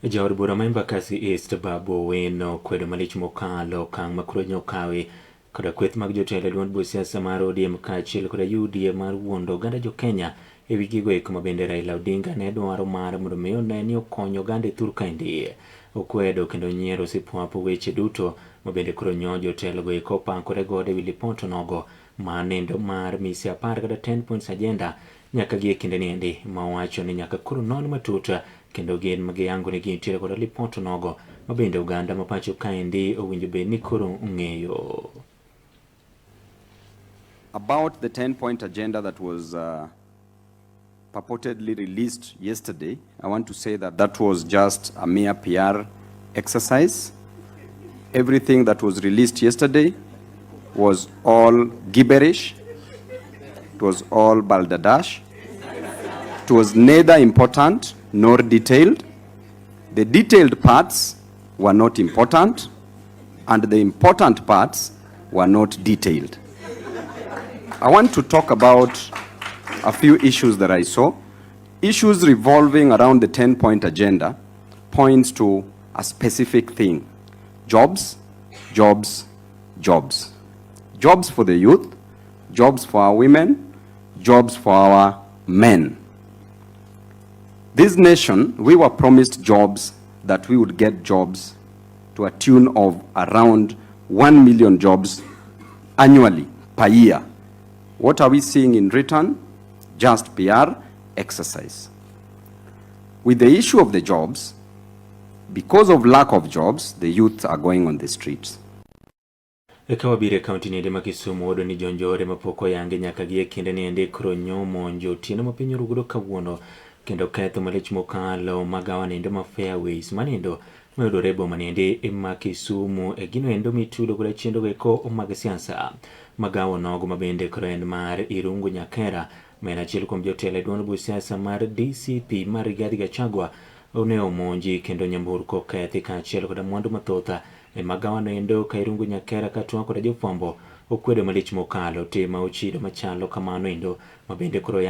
Jaod bura ma Embakasi East Babu Owino okwedo malich mokalo okang' ma koro nyokawi koda kweth mag jotelo e duond buch siasa mar ODM kaachiel koda UDA mar wuondo oganda jo Kenya e wi gigo eko ma bende Raila Odinga ne dwaro mar mondo mi one ni okonyo oganda e thur kaendi. Okwedo kendo nyiero sipwapo weche duto ma bende koro nyo jotelo go eko opakore godo e wi lipot nogo ma nendo mar mise 10 kata 10 points agenda nyaka gi e kinde ni endi ma owacho ni nyaka koro non matut kendo gin ma giyango ni gintiere koda lipot nogo ma bende oganda ma pacho kaendi owinjo bed ni koro ong'eyo. About the 10 point agenda that was purportedly released yesterday, I want to say that that was just a mere PR exercise. Everything that was released yesterday was all gibberish, it was all balderdash. It was neither important nor detailed. The detailed parts were not important, and the important parts were not detailed. I want to talk about a few issues that I saw. Issues revolving around the 10 point agenda points to a specific thing: jobs, jobs, jobs. Jobs for the youth, jobs for our women, jobs for our men. This nation, we were promised jobs, that we would get jobs to a tune of around 1 million jobs annually per year. What are we seeing in return? Just PR exercise. With the issue of the jobs, because of lack of jobs, the youth are going on the streets. Eka wabiro e kaunti niende ma Kisumu wayudo ni jonjore mapok oyangi nyaka gi e kinde niende koro nyomonjo otieno ma piny orugodo kawuono kendo ketho malich mokalo magawa niendo ma Fairways maniendo mayudore e boma niende ma Kisumu e gino endo mitudo koda chenro eko mag siasa. Magawa nogo ma bende koro en mar Irungu Nyakera ma en achiel kuom jotelo e duond buch siasa mar DCP mar Rigathi Gachagua ne omonji kendo nyamburko okethi kaachiel koda mwandu mathoth e magawa no endo ka Irungu Nyakera ka twak koda jofwambo okwedo malich mokalo tim ma ochido machalo kamano endo ma bende koro